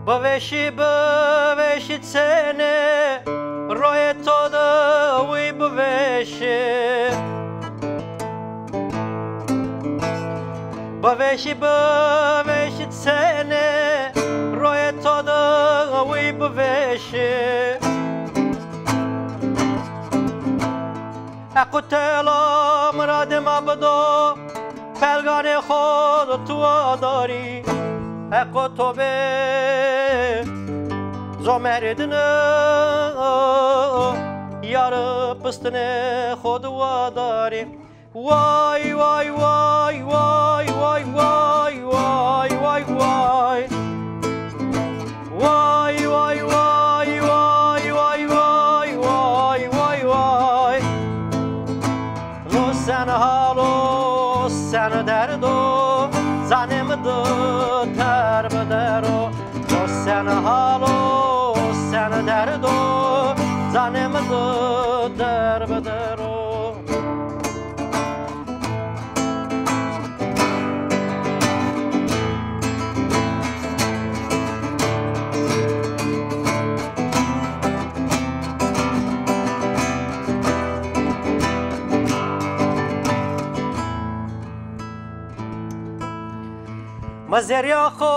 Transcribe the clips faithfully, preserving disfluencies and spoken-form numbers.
Biveşî, biveşî çenê, royê to de wî biveşî. Biveşî, biveşî çenê, royê to de wî biveşî. Heqo tela mi ra dima bido, pelganê xo de tu wadarî. Heqo to bê zomerdine, yarê pistinê xo de wadarî. Way, way, way. Way, way, way, way, way, way. Way, way, way, way, way, way, way, way, way. No sen hal o, sen derd o, zanê mi de der bi der o. No sen hal o, sen derd o, zanê mi de der bi der o. Ma zerrîya xo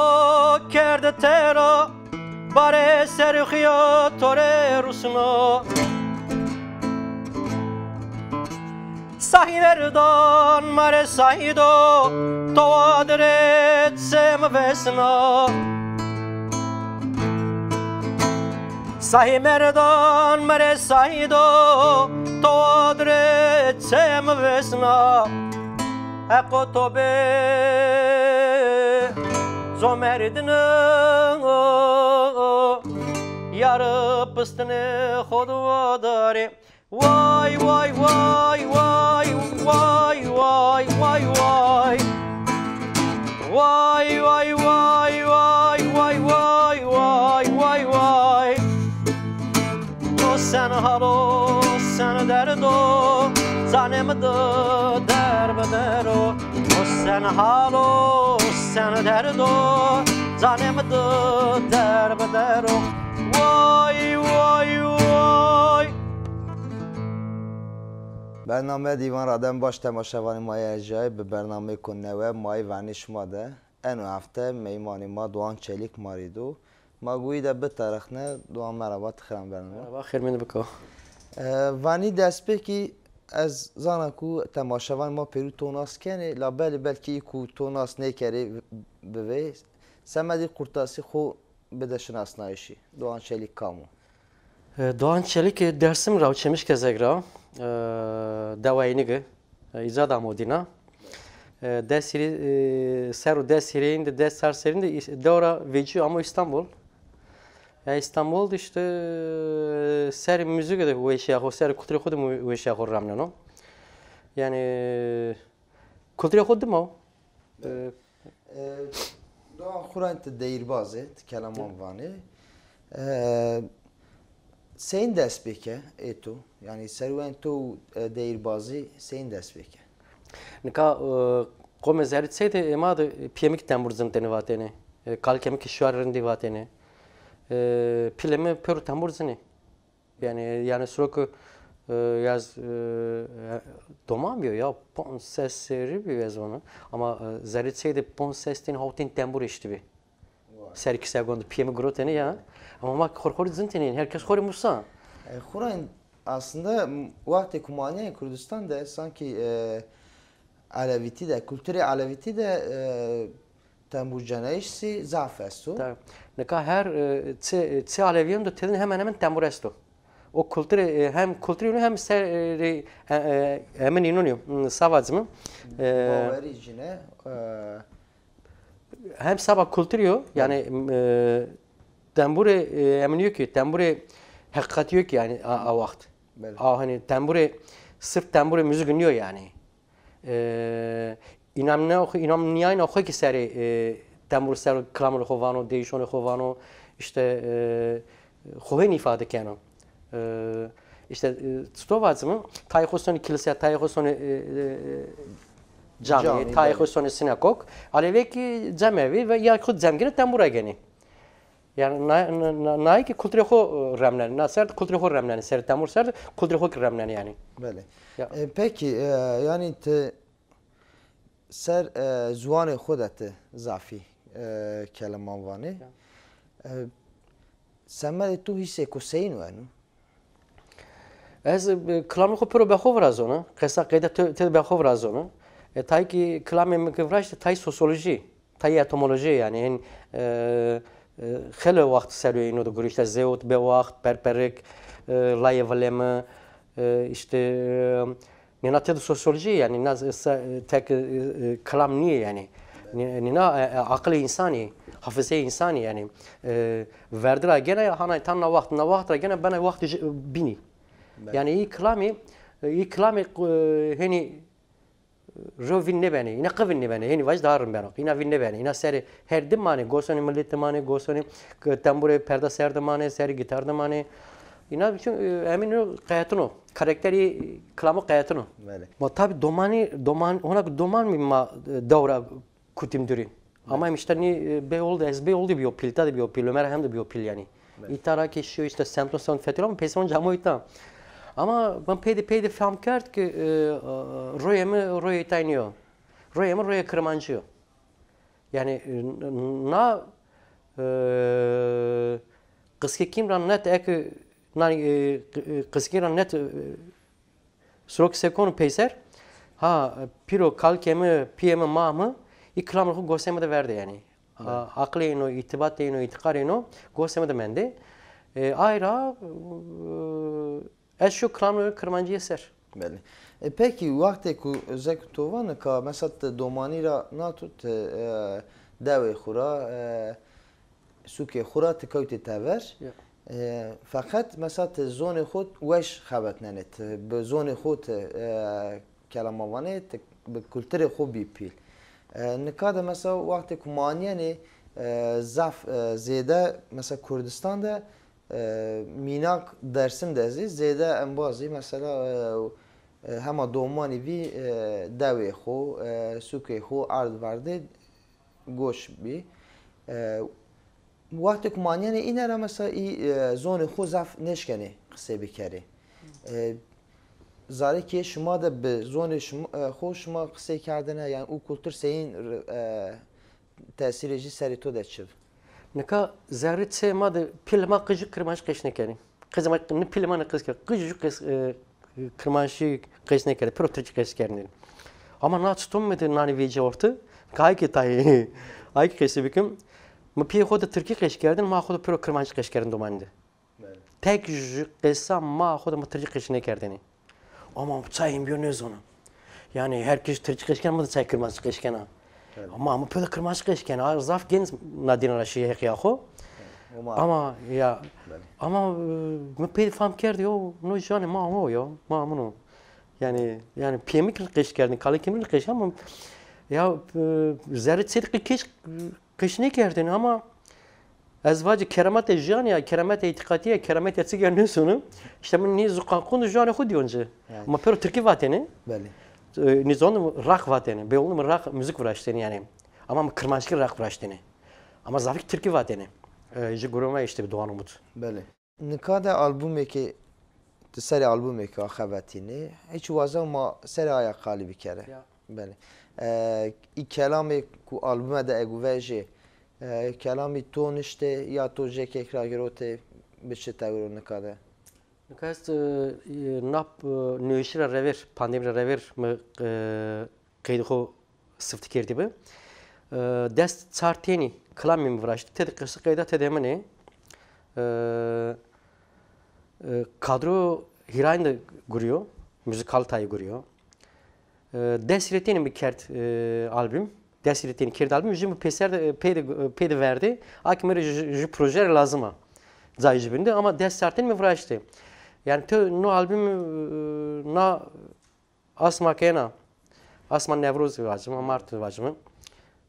kerde tero, barê serê xuya to rê rusno. Sahî merdan ma rê sahî do, to adirê çê mi vesna. Sahî merdan ma rê sahî do, to adirê çê mi vesna. Heqo to bê zomerdine, yarê pistinê xo de wadarî. Way, way, way, way, way, way, way, way. Way, way, way, way, way, way, way, way, way. No sen hal o, sen derd o, zanê mi de der bi der o. No sen hal o, sen derd o, zanê mi de der bi der o. Way, way, way. Bername Dîvan ra dem baş, temaşevanê ma yê erjayê, bi bernameyêko newe ma yê vernê şima de. Eno hefte meymanê ma Doğan Çelik ma rê do. Ma guyî de bitarixne. Doğan, merhaba, ti xiran bername. Merhaba, xêr mîn biko. E, vanî destpêkî ez zana ku temaşevanê ma pêrû to nas kenê, labelê belkî î ku to nas nêkerê bivê. Semedê qurtasî xo bide şinasnayîşî. Doğan Çelik kam o? E, Doğan Çelik, e, Dersim ra, Çemişgezek ra, e, dewa Eynîgi, e, îca de amo dîna. E, des hîrê, e, ser û des hîrêyin de, des çar serîn de îs-, dew ra vecîyo amo Îstanbul. Ya Îstanbul de îşte, e, serê muzîkî de weşîya xo, serê kulturê xo de mu-, weşîya xo ramneno. Yanî, e, kulturê xo dima o. E, E, Doğan, xurayên ti deyîrbaz ê, ti kelaman vanê. E, seyîn dest pê ke ê to? Yanî serweyên to, e, deyîrbazî seyîn dest pê ke? Nika, e, qomê Zerrîçey de ê ma de pîyê mi kî tembur zintêne vatêne. E, kalikê mi kî şuarê rindî vatêne. E, pîlê mi pêro tembur zinê. Yanî, yanî siro ke, e, yaz, e, e, doman bîyo ya, ponc ses serrî bîyo ez vana. Ama, e, Zerrîçey de ponc ses tên hawtên tembur eştîbî. Vay. Serê kîsegon de pîyê mi girotêne ya. Ama ma xo rê xo rê zintêne, her kes xo rê musa. E, xurayên aslında m-, wextê ku ma nîyayên Kurdistan de sankî, e, Elewîtî de, kulturê Elewîtî de, e, tembûrcenayîş zî zaf esto. Tabii. Nika her, e, çi, çi Elewîyan de tedin hemen hemen tembûr esto. O kulturê, e, hem kulturê unu hem serê, e, e, emin inonî yo, m, savacımı. E, bawerî cine, e, hem saba kulturî yo, yanî, m, e, tembûrê, e, emin yo ki, tembûrê heqîqetî yo ki, yanî, a, a waxt. Belê. A, hani tembûrê, sirf tembûrê muzîk nîyo yanî. E, înamne xo, înamnîyayna xo kî serê, e, tembûr ser kilamê xo vano, deyîşonê xo vano, îşte, e, xo hên îfade keno. E, îşte, e, çito vacime, tayê xo sonê kilîse, tayê xo sonê, e, e, e, camî, camî, tayê xo sonê sinagog, alevê kî cemevî ve ya xo cemgirî tembûra genî. Yani na, na, na, naye ki kulturê xo, e, remnenê. Na ser de kulturê xo remnenê. Serê tembur ser de kulturê xo ki remnenê yani. Belê. Ya. E, peki, e, yani ti ser, e, ziwanê xo de ti zafî, e, keleman vanê. Ya. E, semedê to hîsêko seyîn weno? Ez, e, kilamê xo pêro be xo virazono. Qesa qeyde te, têde be xo virazono. E, tayê ki kilamê mi ki viraştî, tayê sosyolojî, tayê etimolojî yani. Hên, e, e, xeylê waxt ser o ino de gurîşte, zewt, bewaxt, perperik, e, layê vilê mi, e, işte, e, nêna têde sosyolojî yani, na se, tek, e, e, kilam nîyê yani. Nê-, nêna, e, e, aqilê însanî, hafizeyê însanî yani. E, verdi ra gene hana tan na waxt, na waxt ra gene bena waxt jî, e, bînî. Belê. Yani î kilamî, î kilamî, e, henî ro vîn nêbenê, îna qe vîn nêbenê, henî vaj daha rind beno. Îna vîn nêbenê, îna serê her di manê, gosonê miletî manê, gosonê k-, temburê perda ser de manê, serê gîtar de manê. Îna çun, e, emîn o qeyetino, karakterî kilamo qeyetino. Belê. Ma tabî domanî, doman, hona ki doman mî ma, e, dewra kutîm durî. Ama em îşte nî, e, bê oldî, ez bê oldî bîyo pîl, ta de bîyo pîl, Ömer hem de bîyo pîl yanî. Îta ra ke şîyo îşte semton semton fetîlo ama peyser onca amo îta. Ama ben peyde peyde fehm kerd ki, e, e, royê mi royê îtay nîyo. Royê mi royê kirmancî yo. Yanî, e, n-, na, e, qiskekîm ra net ek, nanî, e, qi-, e, qiskekîm ra net, e, Sirok sekonu peyser, ha, pîro, kalkê mi, pîyê mi, ma mi, î kilamê xo gosê mi de verde yanî. A, aqilê ino, îtîbatê ino, îtîqarê ino gosê mi de mendê. E, ay ra, e, ez şîyo kilamê kirmancîye ser. Belê. E, pekî, wextê ku zek to va nika, mesela ti domanî ra nato ti, e, dewê xo ra, e, sûkê xo ra ti kewtê tever. Ya. E, feqet mesela ti zonê xo weş xebetnenê, ti bi zonê xo ti, e, kelama vanê, ti bi kulturê xo bî pîl. E, nika de mesela wextê ku ma anîyenê, e, zaf, e, zêde mesela Kurdistan de, e, mînak Dersim de zî zêde embazî mesela, e, e, hema domanî vî, e, dewê xo, e, sûkê xo erd verdê goş bî. E, wextê ku ma anîyenê îne ra mesela î, e, zonê xo zaf nêşkenê qisey bikerê. E, zarê kê şima de bi zonê şima, e, xo şima qisey kerdêne, yanî û kultur seyîn, e, tesîrê jî serê to de çi bi? Nika zerrî çê ma de pîlê ma qij jû kirmanc qeş nêkenê. Qijê ma, ni pîlê ma ni qij ke, qij jû qeş, e, kirmanckî qeş nêkerdê, pêro tirkî qeş kerdêne. Ama na çiton mi de nanî vecîya orte, ka ay ki tayê, ay ki qesî bikim. Mi pîyê xo de tirkî qeş kerdêne, ma xo de pêro kirmanckî qeş kerdêne domanî de. Belê. Tek jû qesa ma xo de mi tirkî qeş nêkerdêne. Ama çay hên bîyo nêzono. Yanî her kes tirkî qeş kena, mi de çay kirmanckî qeş kena. Belê. Ama, ama pêro kirmanckî qeş kena. A, zaf genc na dîna ra şîyê heqîya xo. Belê. Ama ya, belê, ama, e, mi pey de fam kerd yo, no janê ma o yo, ma amino. Yanî, yanî pîyê mi ki qeş kerdêne, kalkê mi ki qeş ama ya, e, zerrî çê de qeş, qeş nêkerdêne ama ez vacî kerametê jiyanî ya, kerametê îtîqatî ya, kerametê çik ya nêzono. Îşte mi nî ziqaqon de jiyanê xo dîyon ci. Evet. Ma pêro tirkî vatêne. Belê. E, nî zon de raq vatêne. Bê oğlum raq, müzik viraştêne yanî. Ama mi kirmanckî raq viraştêne. Ama zafî tirkî vatêne. E, ji gurê ma îşte bi Doğan Umut. Belê. Nika de albumêkê, ti serê albumêkê axebetînê. Hiç wazen ma serê aya qalî bikerê. Ya. Belê. E, î kelamê ku albume de egu vejê, e, kelamî to niştê ya to jê kek ra girotê, bi çi tewir o nika de? Nika ez, e, nap, e, nêweşî ra revêr, pandemî ra revêr mi, e, qeydê xo siftî kerdî bi. E, des çar tenî kilamê mi viraştî. Têde qesî qeyda têde min ê. E, e, kadro hîrayîn de gurîyo, muzîkal tayê gurîyo. E, des hîrê tenî mi kerd, e, album. Des hîrê tenî kerd album. Jû mi peyser de, pey de, pey de verdê. A ki mi rê jû, jû proje rê lazim a. Cayê jûbîn de. Ama des çar tenî mi viraştî. Yanî to no album, e, na asma ke ena, asma Newrozî vacim, a Martî vacim.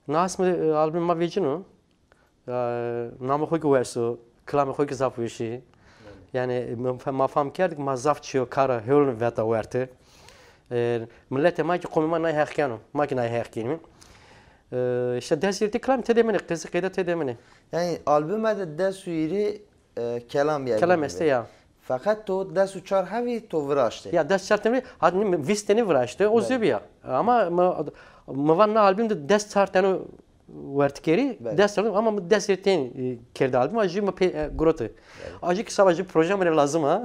Na asmî, e, album ma vecîno. E, namê xo ki wes o, kilamê xo ki zaf weş ê. Yanî, ma, ma fam kerd ki ma zaf çîyo kara hewlin veta werte. E, miletê ma ki qomê ma nay heq keno, ma ki nay heq kenîme. E, işte des hîrê kilam tede min ê, qesî qeyde tede min ê. Yanî albüme de des û hîrê e, kelam ya. Kelam estê ya. Feqet to des û çar hebî to viraştê. Ya des çar tenî, hat vîst tenî viraştê, o zî bîya. Ama mi, mi van na albüm de des çar tenî wertikerî, des tenî ama mi des hîrê tenî, e, kerdî albüm, a jû mi pê, e, girotî. A jû ki seba jû proje mi rê lazim a.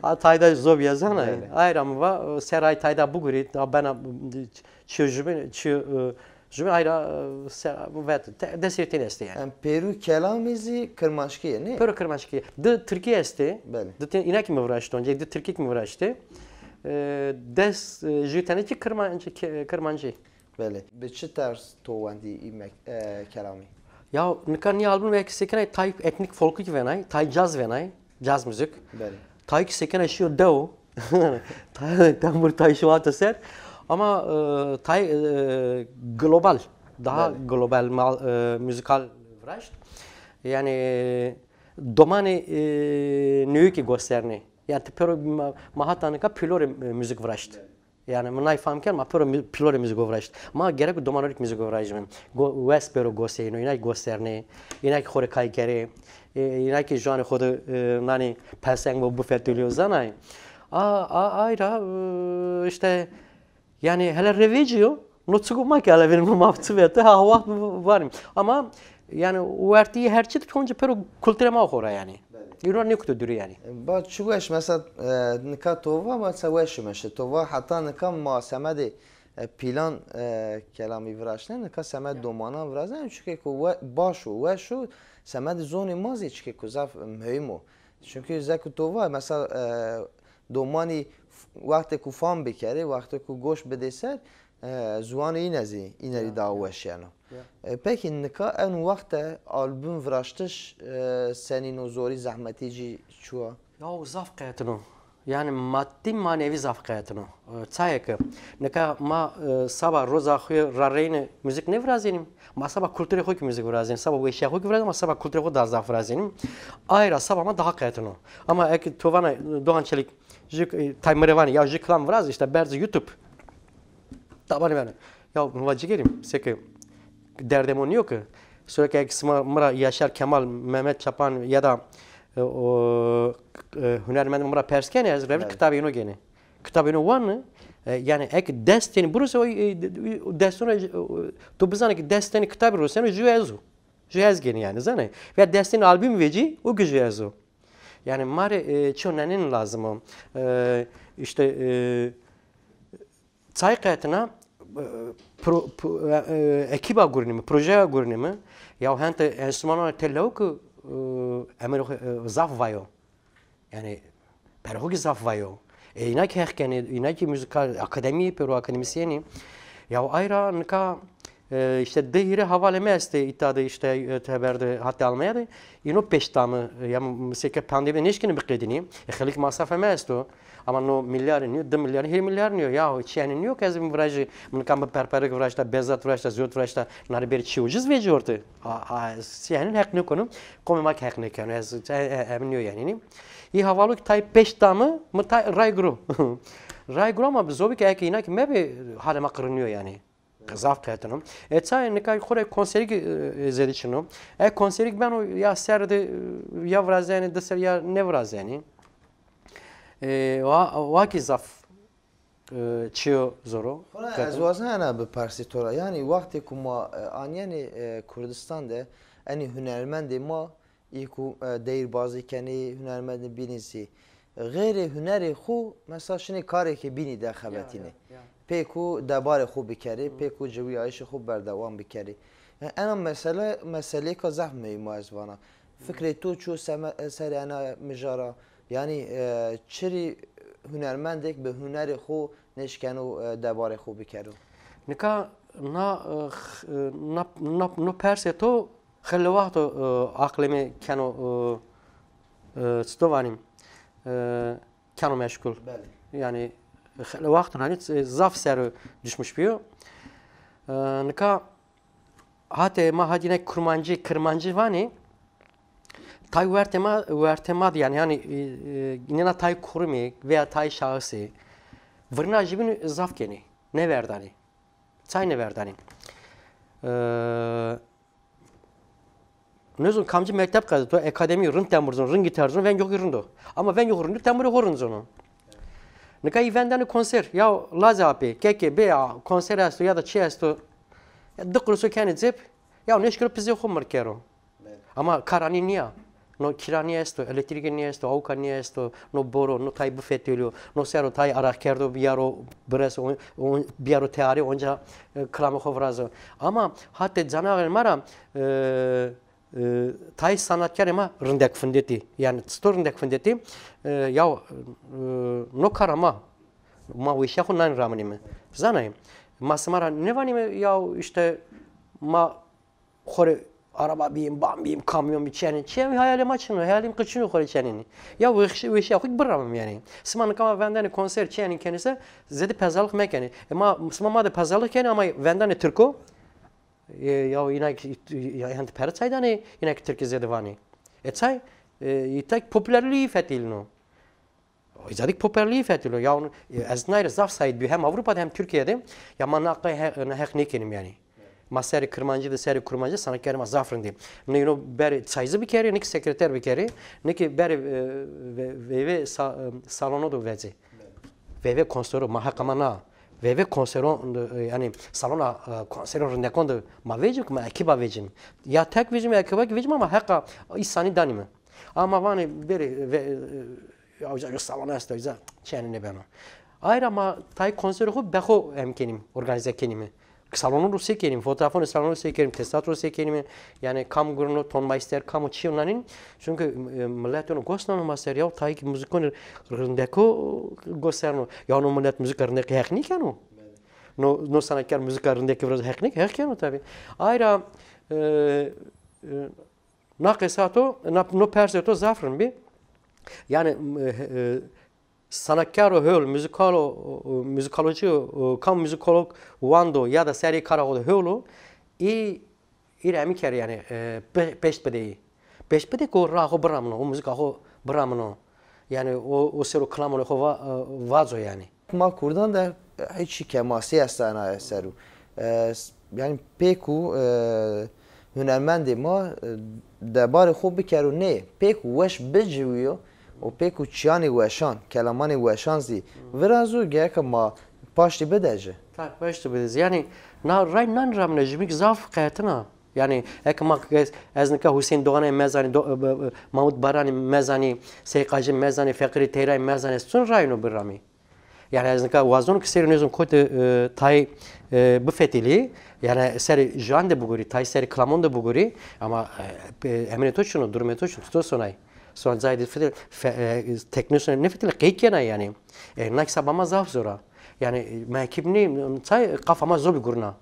A tayda zobîya zana. Ay ra mi va, e, ser ay tayda bigurî, a bena, e, çi jû bin, çi, e, Jû ay ra, e, se-, vet, te-, des hîrê tenî estê yanî. Em pêrû kelamî zî kirmanckî yê, nê? Pêro kirmanckî yê. Di tirkî estê. Belê. Di tenî, îna kî mi viraştê, oncê di tirkî kî mi viraştê. E, des, e, jû tenî kî kirmanc-, ke-, kirmancî. Belê. Bi çi ters to wendî î mek-, e, kelamî? Ya, nika nî album belkî sekenay tayê etnîk folkî kî venay, tayê caz venay, caz müzik. Belê. Tayê kî sekenay şîyo dew, Tay-, tembur tay şiwato ser. Ama, e, tay, e, global, daha global mal, e, müzikal viraşt. Yani domanê, e, newî kî gosternê. Yani ti pêro ma, ma hata nika pîlorê, e, müzik viraşt. Yani mi nay fam kerd, ma pêro mü-, pîlorê müziko viraşt. Ma gerek domanê kî müziko virajîme. Go-, wes pêro goseyno, îna kî gosternê, îna kî xo rê kay kerê, e, îna kî juanê xo de, e, nanê peseng bo bifetelîyo zanay. A, a, ay ra, e, işte, yani hele rê vecîyo, no çiku ma kî hele vînîme ma çi vete, ha waxt vanîm. Ama yani wertî her çi de çoncî pêro kulturê ma xo ra yani. Îro nêkuto dûrî yani. Ba çi weş, mesela, e, nika to va, mesela weş û meşe. To va heta nika ma semedê, e, pîlan, e, kelamî viraştene, nika semed domanan viraştene, çike ku we-, baş o, weş o, semedê zonê ma zî çike ku zaf muhîm o. Çunkî zek û to va, mesela, e, domanî f-, wextê ku fam bikerê, wextê ku goş bidê ser, e, ziwanê îne zî, îne rî daha weş yeno. E, pekî nika eno wext de album viraştiş, e, senîn o, zorî, zehmetî cî çi wa? Yaw zaf qetin o. Yani maddî manevî zaf qetin o. E, çayê ke nika ma, e, saba roza xo ra reyne müzik nêvirazênîm. Ma saba kulturê xo kî müzik virazênîm. Saba weşîya xo kî virazênîm, ma saba kulturê xo daha zaf virazênîm. Ay ra saba ma daha qetin o. Ama eke to vana, e, Doğan Çelik, jû, e, tay mi rê vanê, ya jû kilam viraz, işte berz YouTube. Tabanê beno. Ya mi va cigerîm, seke derdê mi o nîyo ke. Sore ke eke sima mi ra Yaşar Kemal, Mehmet Çapan ya da, e, o, e, hunermendê mi ra pers kenê, ez rewî kitabê îno gênê. Kitabê îno wanê, e, yani eke des tenî birusê, o, e, des tenî, e, tu bizanê ke des tenî kitabî ruseno, jû ez o. Jû ez gênî yani, zanê. Veya des tenî album vecî, o kî jû ez o. Yani ma rê, e, çîyo nenên lazim o. E, işte, e, Çay qetina, e, pro-, pro-, e, e, ekîba gurnîme, projeya gurnîme. Ya hente enstrümananê tê lewikî, e, emelê xo, e, zaf vayo. Yani perê xo kî zaf vayo. E, îna kî heq kenê, îna kî muzîkal akademî, pêro akademîsyenî. Ya ay ra nika, e, işte di hîrê hevalê mi estê îta de, işte, e, teber de, hatê Almanya de. Îno pêş dame, ya, mi seke pandemî nêşkenê biqedînî. E, xeylêk masrafê mi esto. Ama no milyarî nîyo, di milyarî, hîrê milyarî nîyo. Ya, çi yanî nîyo ke ez mi virajî, mi nika mi perperêk viraşta, bezat viraşta, zot viraşta, nare berî çî ucuz vecî orte. A, a, ez yanî heq nêkeno, qomê ma kî heq nêkeno. Ez, e, e, em nîyo yanî. Î hevalo kî tay pêş dame, mi tay ray giro. Ray giro ama bi zobî ke eke îna kî mebê halê ma qirinîyo yanî. Zaf qetin o. E, çayê nika xo rê konserî kî, e, zêde çin o. E, konserî kî beno ya ser de, e, ya virazenî, di ser ya nêvirazenî. E, wa, wa kî zaf, e, çîyo zor o. Xora ez wazena bipersî to ra. Yanî wextê ku ma, e, anîyenê, e, Kurdistan de enî hunermendê ma Î ku, e, deyîrbazî kenê, hunermendê bînî zî. Xeyrê hunerê xo, mesela şinê karêkê bînî de xebetînê. Ya, ya, ya. Pê ku debarê xo bikerê, pê ku ciwîyayişê xo berdewam bikerê. Yanî ena mesele, meseleyêka zaf muhîm o ez vana. Fikrê to çi yo seme-, serê ena mijara? Yanî, e, çirî hunermendêk bi hunerê xo nêşkeno, e, debarê xo bikero? Nika na, e, x-, e, na, na, no persê to Xeylê wexto, e, aqlê mi keno, e, e, çito vanîm, e, keno meşgul. Belê. Yanî xeylê wexto hanî, e, zaf ser o düşmüş bîyo. E, nika hatê ma hadîne kurmancî, kirmancî vanî, tay wertê ma, wertê ma de yanî, yanî, e, e, nêna tay kurumî veya tay şahsî virna jûbînî zaf kenî, nêverdanî. Çay nêverdanî. E, nêzon kamcî mekteb qedito, akademî rind temur zono, rind gîtar zono, vengê xo rind o. Ama vengê xo rind o, temurê xo rind zono. Nika î vendanê konser, ya lazê apê, kekê bê ya konser esto ya da çi esto, ya di quruso kenê cêb, ya nêşkero pizê xo mir kero. Ama kara nî nîya. No kîra nî esto, elektrîke nî esto, awka nî esto, no boro, no tay bifetelîyo, no sero tay araqkerdo biyaro bires, on, on, biyaro tearê onca, e, kilamê xo virazo. Ama hatê canaxê ma ra, e, e, tay sanatkarê ma rindek findetî. Yanî çito rindek findetî? E, ya, e, no kara ma, ma weşîya xo nanî raminîme. Zanayê, ma sima ra nêvanîme ya îşte ma xo rê araba bîyîm, ban bîyîm, kamyon bî, çenî, çi, hayalê ma çin o, hayalê mi qe çin o xo rê çenînî. Ya weş-, weşîya xo kî biramim yanî. Sima nika ma vendanê konser çi yanî kenî se, zêde pezalix mekenî. E ma, sima ma de pezalix kenî ama vendanê tirko, e, ya îna kî, ya, yanî pere çay danê, îna kî tirkî zêde vanê. E çay, e, îta kî populerlîğî fetelîno. Îca de kî populerlîğî fetelîno. Ya onu, e, ez nay rê zaf sayît bî hem Ewropa de hem Tirkîye de. Ya ma na qey he-, na heq nêkenîm yanî. Ma serê kirmancî de, serê kurmancî sanatkarê ma zaf rind ê. Nê îno berê çaycî bikerê, nê kî sekreter bikerê, nê kî berê, e, ve-, veyve sa-, e, salono de vecê. Veyve konsero, ma heqa ma na. Veyve konsero, e, yanî salona, e, konsero rindekon de ma vecîm kî ma ekîba vecîm. Ya tek vecîm ya ekîba kî vecîm ama heqa îsanî danîme. Ama vanê berê ve-, e, Ya uca yo salon esto, uca çenî nêbeno. Ay ra ma tay konserê xo be xo em kenîm, organîze kenîme. Salonon ro sey kenîm, fotografonê salonon ro sey kenîm, tesisat ro sey kenîme. Yanî kam gurno, tonmeister, kam o çi yo nanîn. Çunke, e, milet ono gos nano ma ser, ya tay kî muzîkonê rindeko gos serno. Ya no milet muzîka rindekî heq nêkeno. No, no sanatkar muzîka rindekî virazo heq nêk-, heq keno tabî. Ay ra, e, e, Na qesa to, na, no persê to zaf rind bî. Yanî, e, e, sanatkaro hol, muzîkalo, o, o, muzîkoloji, o, kam muzîkolog wando ya da serê kara xo de hol o, î, î rê emî kerê yanî, e, pe-, peşt bidê î. Peşt bidê ke o raa xo biramino, o muzîka xo biramino. Yanî o, o ser o kilamonê xo va-, e, vazo yanî. Ma kurdan de, e, hiç kemasî estana eseru. E, s-, yanî pêku, e, hunermendê ma, e, debarê xo bikero nê. Pêku weş biciwîyo û pêku çiyanê weşan, kelamanê weşan zî virazo gereka ma paştî bide ci. Tak, paştî bide ci. Yanî na ray nan ramine jubîk zaf qetina. Yanî eke ma ez, ez nika Huseyîn Doğanê mezanî, Do-, e, e, Mahmut Baranî mezanî, Sey Qajî mezanî, Feqîrê Teyrayî mezanî, ez çun rayno biramî? Yanî ez nika wazon ke serê nêzon kotî, e, tay, e, bifetelî, yanî serê juan de bigurî, tay serê kilamon de bigurî, ama, e, pe-, emrê to çin o, durumê to çin, çito sonay? Sona cayê de fetelî, fe-, e, teknîsyen nêfetelî, qey kena yanî? E, na kî seba ma zaf zor a. Yanî, e, ma ekîb nî, tay qafa ma zobî gurna.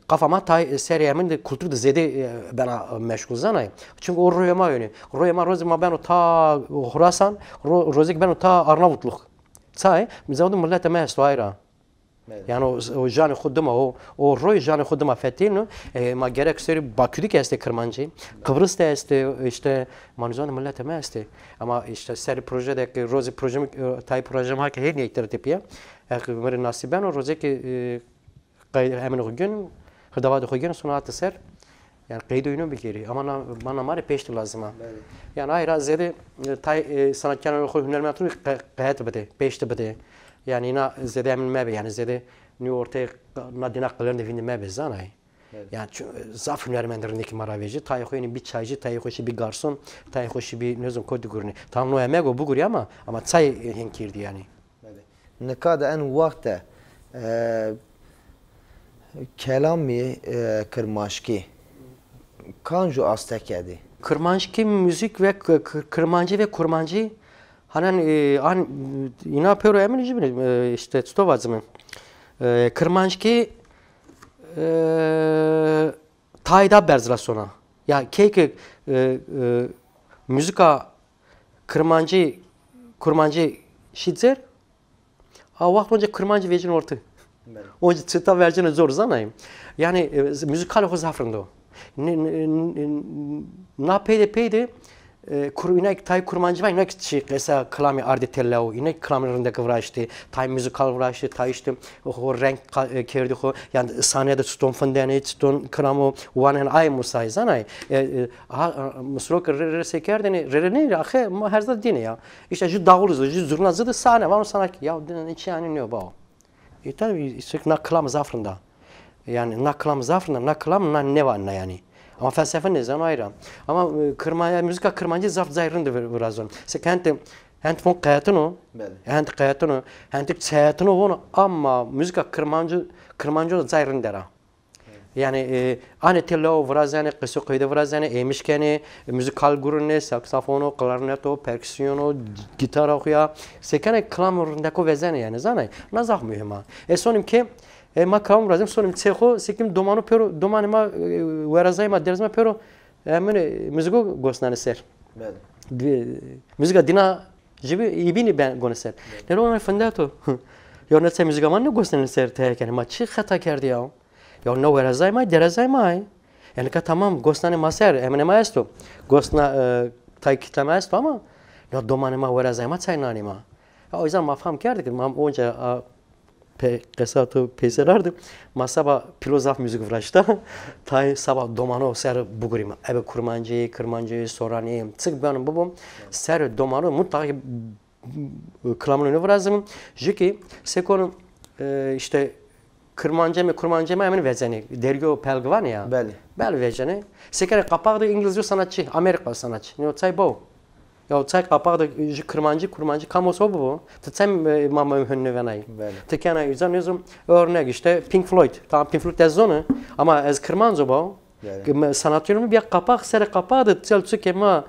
Qafa ma tay, e, serê emin de kultur de zêde, e, bena, e, meşgul zanay. Çunke o royê ma yonê. Royê ma rozê ma beno ta Xurasan, ro-, rozê kî beno ta Arnavutluk. Çay, mi zewde miletê ma esto ay ra. Yanî o, o janê xo dima, o, o roy janê xo dima fetelîno. E, ma gerek serê Bakü de kî estê kirmancî, Qibris de estê, îşte, ma nizanê miletê ma estê. Ama îşte serê proje de kî rozê proje mi, e, tay proje ma ke hênî yektir tepîya. Eke mi rê nasîb beno, rozê kî, e, qey-, emin xo gên, hirdavadê xo gên, sona ate ser. Yanî qeydo îno bigêrî. Ama na, ma na ma rê peştî lazim a. Belê. Yanî ay ra zêde, e, tay, e, sanatkarê xo, hunermendê xo qe-, qehet bide, peştî bide. Yanî îna zêde emin mebe, yanî zêde nî ortê na dîna qilên de vîndî mebe, zanay. Belê. Yanî çu-, zaf hunermendê rindekî ma ra vejî. Tayê xo yenî bî çaycî, tayê xo şî bî garson, tayê xo şî bî nêzon kotî gurînê. Tam no emego bigurî ama, ama çay, e, hên kerdî yanî. Belê. Nika de en wext de, e, kelamî, e, kirmanckî kanco aste kerdî? Kirmanckî muzîk ve k-, k-, kirmancî ve kurmancî hanen, e, an, îna pêro emin jî bîne, e, îşte çito vacime. E, kirmanckî, e, tayê da berz ra sona. Ya key ke, e, e, muzîka kirmancî, kurmancî şî cêr, a wext onca kirmancî vecîno orte. Belê. Onca çita vercîno cor zanayî. Yanî, e, muzîkalê xo zaf rind o. N-, n-, n-, na pey de pey de, E, kur-, îna ki tayê kurmancî va, îna ki çi qesa kilamî ardê têlewo, îna ki kilamî rindek viraştê, tayê muzîkal viraştê, tayê îşte xo reng qa-, e, kerdî xo, yanî sahnede çiton findenê, çiton kilamo wanenê, ay musayî zanay. E, e, ha, e, misro ki rê, rê se kerdêne, rê rê nê, axe ma her zaf dîne ya. Îşte ju davul zî, ju zurna zî de sahne, vano sanat ki, ya dîne çi yanî nîyo bao. E, tabî, îstek na kilam zaf rind a. Yanî, na kilam zaf rind a, na kilam na nêvanena yanî. Ama felsefe nêzano ayra. Ama, e, kirma-, ya, muzîka kirmancî zaf cay rind vi-, virazon. Seke hente, hente von qeyetino, Belê. Hente qeyetino, hente çeyetino vono, ama muzîka kirmancî, kirmanco da cay rind der a. Yanî, e, anê têlewo virazenê, qesê qeyde virazenê, êmiş kenê, muzîkal gurunê, saksafono, klarneto, perküsyono, gîtara xo ya. Sekenê kilam rindeko vezenê yanî, zanay. Na zaf muhîm a. E, sonim ke, e, ma kilam virazim, sonim çê xo, sekim domano pêro, domanê ma, e, werazayê ma, derzê ma pêro, e, emine, muzîko gosnanê ser. Belê. Di-, muzîka dîna jî bi-, îbînî ben gonê ser. Belê. Nero findeto. Ya na çê muzîka ma nêgosnanê ser teye kenê. Ma çi xeta kerdî ya? Ya na werazay ma, derazay ma. Yanî ka tamam gosnanê ma ser, emine ma esto. Gosna, e, tay kitle ma esto ama ya domanê ma, werazay ma çay nanê ma. Ya o yüzden ma fam kerdî ki ma onca a pe-, qesa to peyser ardi. Ma seba pîlo zaf muzîk viraşta. Tay seba domano ser bigurîme. Ebe kurmancî, kirmancî, soranî, çik beno bibo. Ser domano mutlaka kilamino nêvirazim. Jü ki sekono, e, îşte kirmancê mi, kurmancê mi emin vezenê. Dergîyo pelg vanê ya. Belê. Belê vezenê. Sekerê qapax de îngilizyo sanatçı, Amerika sanatçı. Nîyo çay bo. Ya çay qapax de jü kirmancî, kurmancî kam olsa o bibo. Ti çay, e, ma, ma hün nêvenay. Belê. Ti kena uza nêzon, örnek işte Pink Floyd. Tamam Pink Floyd ez zonu ama ez kirmanco bo. Belê. Sanatçı mi bîya qapax, serê qapax de çel çukê ma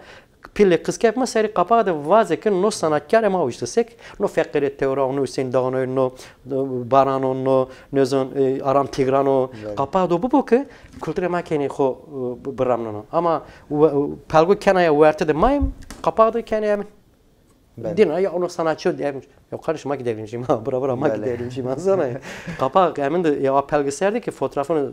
Pîlê qiskek ma serê qapax de vaze ke no sanatkarê ma o îşte sek, no Feqîrê Tewra o, no Huseyîn Dağno, no, no Baran o, no nêzon, e, Aram Tîgran o. Belê. Qapax de o bibo ke kulturê ma kenê xo, e, bi-, biramneno. Ama we-, pelgo kenaya werte de ma yim, qapax de kenê emin. Belê. Dîna ya ono sanatçı o, em, ya kardeşim ma ki devrimci ma, bira bira ma ki Belê. Devrimci ma zana. Qapax emin de ya pelgi ser de ki fotoğrafını,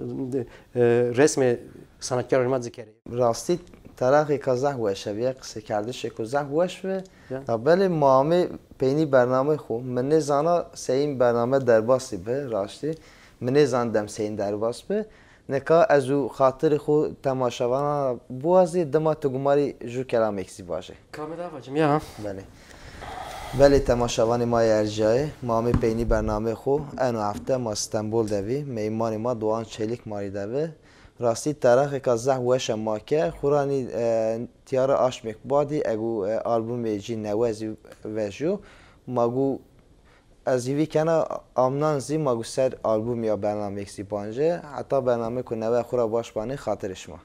e, resmê sanatkarê ma zikerê. Rastî teraqêka zaf weş bi, ya qisekerdişêko zaf weş bi. Ya. Ya belê ma amê peynî bernameyê xo. Mi nêzana seyîn bername derbasî bi, rastî. Mi nêzan dem seyîn derbas bi. Nika ez û xatirê xo temaşevanan ra biwazî, dima ti gumarî ju kelamêk zî vajê. Kamê da vacim ya. Belê. Belê temaşevanê ma yê erjayê, ma amê peynî bernameyê xo. Eno hefte ma Stenbol de vî, meymanê ma Doğan Çelik ma rê de vi. Rastî teraqêka zaf weşe ma ke, xo ra nî, e, tîya ra aşmêk badî, ego, e, albumê cî newe zî vejîyo. Ma gu ez hîvî kena amnan zî ma gu ser album ya bernameyêk zî bance. Heta bernameyêko newe xo ra baş banê, xatirê şima.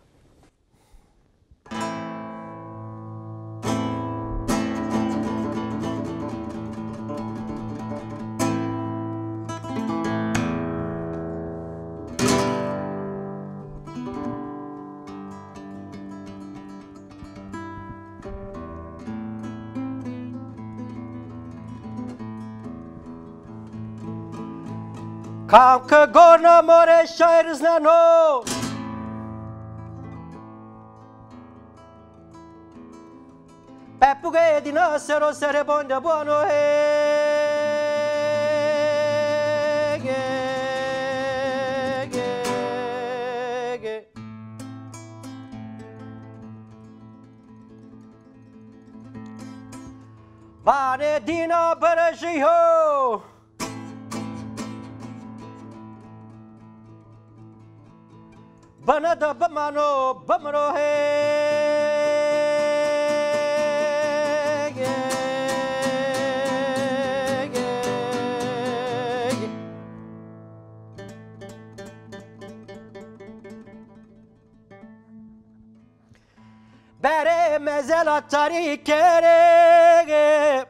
Kam ke gorna morê şair izneno. Pepugê dîna sero serê bonde buano he. Vanê dîna birejîyo. Bana da bimano, bimiro he. Berê mezela tarî kerê,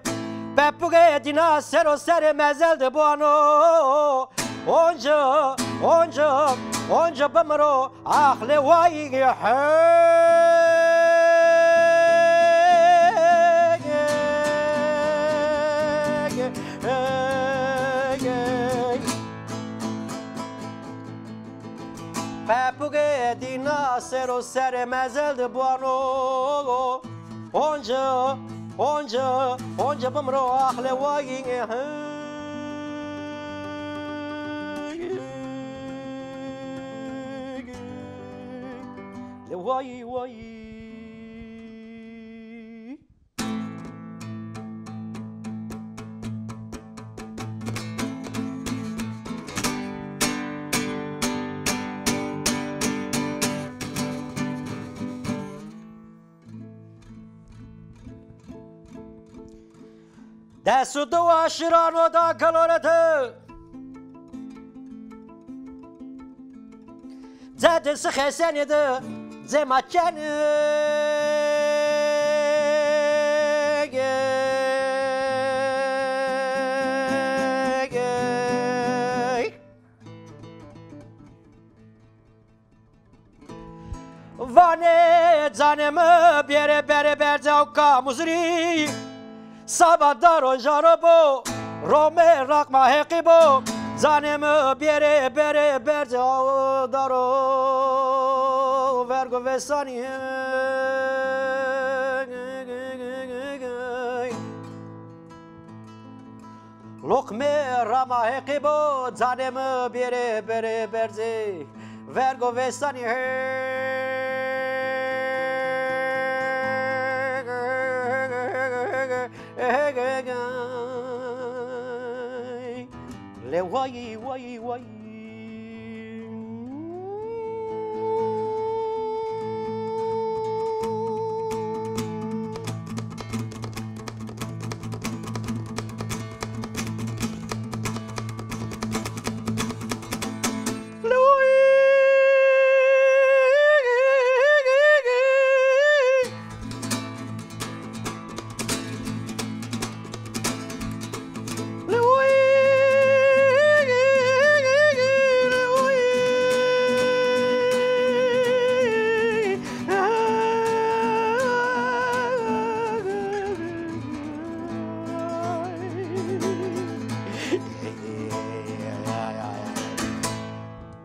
pepugê dîna sero serê mezel de buano. Onca, onca, onca bimiro, axlê wayî he. Pepugê dîna sero serê mezel de buano. Onca, onca, onca bimro ah lewayî. Lewayî wayî. Dest û diwa şirano da gilore de. Cedê sixesenê de cema kenê. Vanê canê mi bêrê berê berce ew kamuzirî. Saba daro jaro bo, romê raqma heqî bo. Canê mi bêrê berê berce ew daro vergo vesanî. Loqmê rama heqî bo, canê mi bêrê berê berzê vergo vesanî. Lê wayî, wayî, wayî.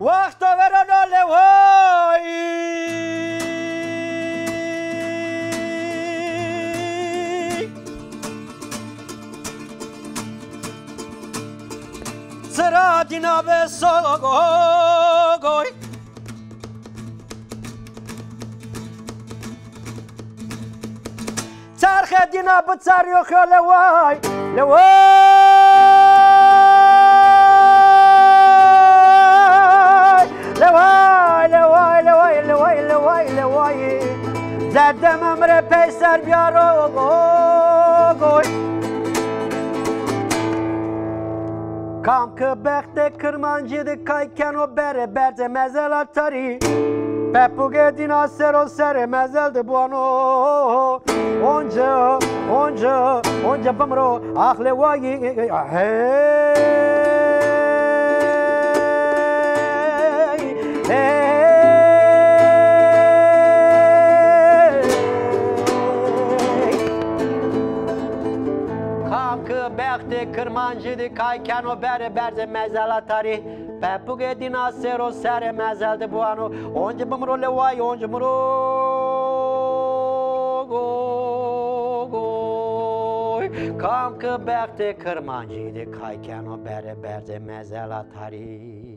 Wexto verano leway. Sira dîna be sogoy. Çerxe dîna biçerîyo xeyo leway, leway. Leway, leway, leway, leway, leway, leway. Zedem emre peyser biyaro goy. Kam ki bextê kirmancî di kay keno berê berze mezela tarî. Pepûgê dîna sero serê mezel di buano. Onca, onca, onca bimro, ax lewayî, hey, hey. Kam ki bextê kirmancî di kay keno berê berze mezela tarî. Pepûgê dîna sero serê mezel di buano, onci bimro leway, onci bimro goy. Kam ki bextê kirmancî di kay keno berê berze mezela tarî.